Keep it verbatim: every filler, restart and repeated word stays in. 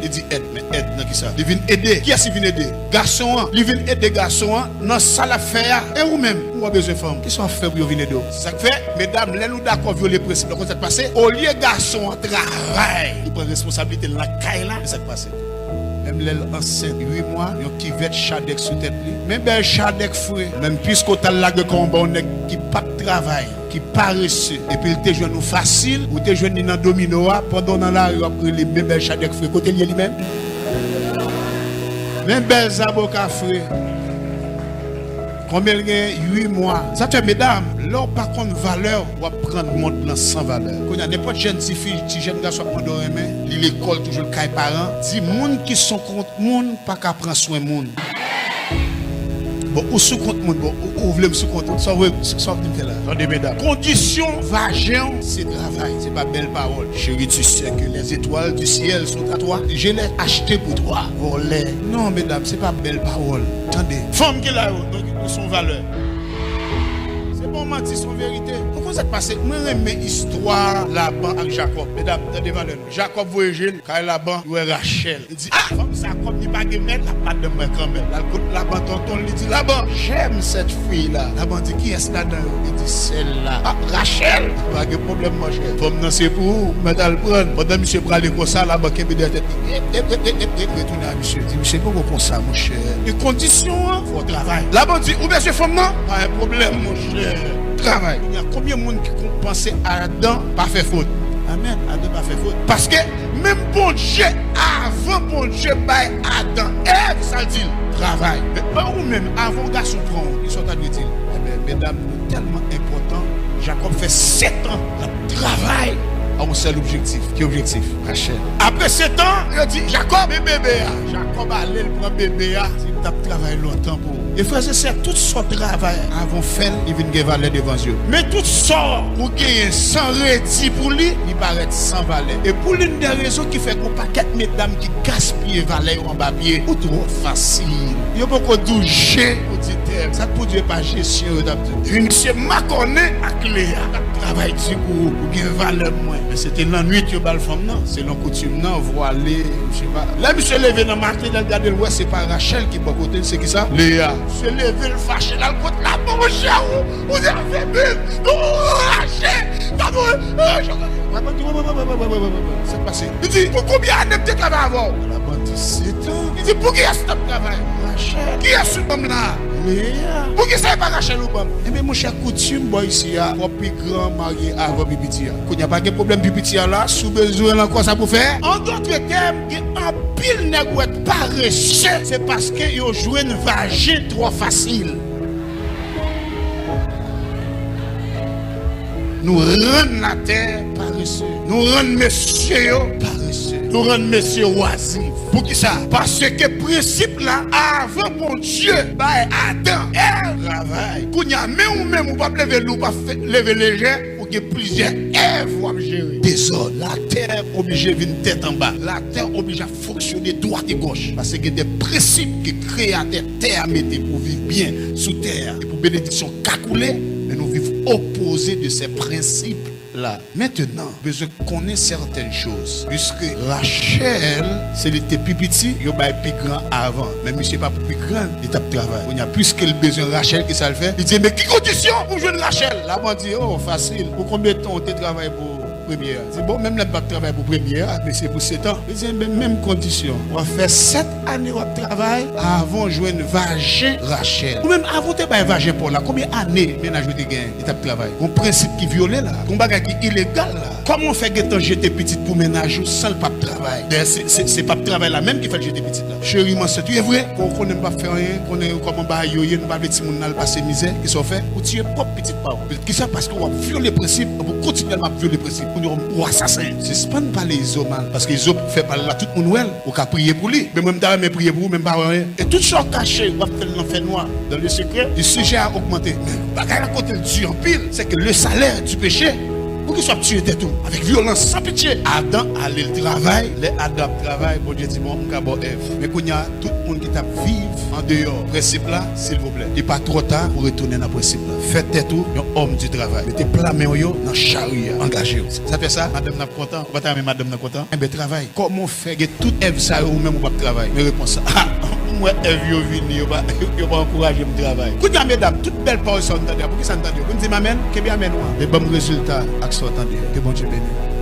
Li di èd, men èd nan kisa? Li vin ede. Kiyès li vin ede? Gason an. Li vin ede gason an nan sa l ap fè a. E ou menm, ou pa bezwen fanm. Kisa w ap fè pou yo vin ede w? Se sa k fè, medam, lè nou dakò vyole prensip la, konn sa k pase? Olye gason an travay, li pran responsablite l nan kay la, men sa k pase? Menm lè l ansent uit mwa, yon kivèt chadèk sou tèt li. Men bèl chadèk fre. Menm piske w t al lage kò w anba yon nèg ki p ap travay, ki parese, epi l te jwenn ou fasil, ou te jwenn li nan domino a, pandan w nan lari w ap rele men bèl chadèk fre, kote l ye li menm? Men bèl zaboka fre. Konbyen l gen? Uit mwa. Sa fè, medam, lè w pa konn valè w, w ap pran mond lan san valè. Kounye a, nenpòt jèn tifi, ti jèn gason ap mande w renmen, li lekòl toujou, l kay paran, di moun ki sou kont moun pa ka pran swen moun. Bon, ou sou kont moun, bon, ou, ou vle m sou kont ou? Sa w vle, sa w ap di m fè la? Tande, medam. Kondisyon vajen w, se travay, se pa bèl pawòl. Chérie, tu sais que les étoiles du ciel sont à toi. Je l'ai acheté pour toi. Vòlè. Non, medam, se pa bèl pawòl. Tande. Fanm ki la yo, donk, yo se yon valè. Se pa yon manti, se yon verite. Ou konn sa k pase? Mwen renmen istwa Laban ak Jakòb. Medam, tande valè nou. Jakòb voye je l kay Laban, li wè Rachèl. Li di, "Ah, fanm sa, kòm li pa gen mèt, l ap madanm mwen kanmenm." L al kot Laban, tonton l, li di, "Laban, j'aime cette fille-là." Laban di, "Kiyès ladan yo?" Li di, "Sèl la." "Ah, Rachèl?" "Pa gen pwoblèm, monchè. Fanm nan se pou ou, ou mèt al pran l." Pandan misye prale konsa, Laban kenbe dèyè tèt li. Ep, ep, ep, ep, ep, ep, retounen a misye. Di, "Misye poko konsa, monchè. E kondisyon an, fò w travay." Laban di, "Ou bezwen fanm nan? Pa gen pwoblèm, monchè. Travay." Kounye a, konbyen moun ki kon-, panse Adan pa fè fot? Amèn, Adan pa fè fot. Paske menm Bondye, avan Bondye bay Adan Èv, sa l di l? Travay. Men pa ou menm, avan yon gason pran w, kisa w ta dwe di l? Ebyen, medam, nou tèlman enpòtan, Jakòb fè sèt an l ap travay a yon sèl objektif. Ki objektif? Rachèl. Apre sèt an, yo di, "Jakòb, men bebe a." Jakòb ale, l pran bebe a, di, "M t ap travay lontan pou ou." E frè e sè, tout sa w travay avan w fè l, li vin gen valè devan zye w. Men tout sa w genyen san redi pou li, li parèt san valè. E pou l'une des raisons ki fè gen yon pakèt medam ki gaspiye valè yo anba pye, ou twò fasil. Yo poko di w je pou di tèm. Sa k pou di e pa jesyon yo t ap di w. Epi misye makònen ak Leya. Travay di pou ou, ou gen valè pou mwen. Men se te lannwit yo ba l fanm nan. Selon koutim nan, vwale, misye pa. Lè misye leve nan maten, lè l gade, l wè se pa Rachèl ki bò kote l, se kisa? Leya. Misye leve, l fache, l al kot Laban, monchè, ou, ou te afebli m, ou rache, Laban, rache. Laban di, wè, wè, wè. Sa k pase? Li di, "Pou konbyen ane m te travay avè w?" Laban di, "Sèt an." Li di, "Pou kiyès w t ap travay?" "Rachèl." "Kiyès ou ban m la?" "Leya." "Poukisa e pa Rachèl ou ban m?" "Ebyen, monchè, koutim bò isi a, fò pi gran marye avan pi piti a." Kounye a pa gen pwoblèm pi piti a la, si w bezwen l ankò, sa pou fè. An dòt tèm, gen anpil nèg ou wè k parese, se paske yo jwenn vajen twò fasil. Nou rann latè parese. Nou rann mesye yo parese. Nou rann mesye yo wazif. Poukisa? Paske prensip la, avan Bondye bay Adan, Èv travay. Kounye a, men ou menm, ou p ap leve lou, ou p ap fè, leve lejè, ou gen plizyè Èv w ap jere. Dezòd. Latè oblije vin tèt anba. Latè oblije ap fonksyone dwat e gòch. Paske gen de prensip ke Kreyatè tè a mete pou viv byen sou tè a e pou benediksyon ka koule, men nou viv opoze de se prensip la. Mentenan, bezwen konnen sèten choz. Piske Rachèl, se li te pi piti, yo bay pi gran avan. Men misye pa pou pi gran, li t ap travay. Kounye a, piske l bezwen Rachèl, kisa l fè? Li di, "Men ki kondisyon pou m jwenn Rachèl?" Laban di, "O, fasil. Pou konbyen tan w te travay pou premye a?" Di, "Bon, menm lè m pa t travay pou premye a, men se pou sèt an." Li di, "Enben, menm kondisyon. W ap fè sèt ane w ap travay avan w jwenn vajen Rachèl." Ou menm, avan w te bay vajen pa w la, konbyen ane mennaj ou te genyen? Li t ap travay. Gon prensip ki vyole la. Gon bagay ki ilegal la. Kòman w fè gentan jete pitit pou mennaj ou san l p ap travay? Dayè, se, se, se p ap travay la menm ki fè l jete pitit la. Cheri, m ansent wi, e vre? Kon w konnen m p ap fè anyen, konnen kòman bagay yo ye, nou pa vle timoun nan al pase mizè. Kisa w fè? Ou tiye pwòp pitit pa w. Kisa? Paske w ap vyole prensip, w ap kontinyèlman ap vyole prensip. Kounye a w asasen. Sispann pale Izo mal, paske Izo fè pale la, tout moun wè l. Ou ka priye pou li. Men mwen, m ta renmen priye pou ou, men m pa wè anyen. E tout sa w kache, w ap fè l nan fènwa, dans le secret, le sujet a augmenté. Men bagay la kote l di anpil, c'est que le salaire du péché, Poukisa w ap tiye tèt ou avèk vyolans, san pitye? Adan ale l travay. Lè Adan ap travay, Bondye di, "Bon, m ka ba w Èv." Men kounye a, tout moun ki t ap viv andeyò prensip la, silvouplè, li pa twò ta pou retounen nan prensip la. Fè tèt ou yon òm di travay. Mete pla men w yo nan chari a, angaje w. Sa fè sa, madanm nan ap kontan. Ou pa ta renmen madanm nan kontan? Enben, travay. Kòman w fè gen tout Èv sa yo, ou menm ou p ap travay? Men repons sa. Ha! M wè Èv yo vini, yo pa, yo pa ankouraje m travay. Kounye a, medam, tout bèl pawòl sa yo n tande a, poukisa n tande yo? Pou n di m amèn? Kenbe amèn ou an. Men ban m rezilta ak sa w tande a. Ke Bondye beni w.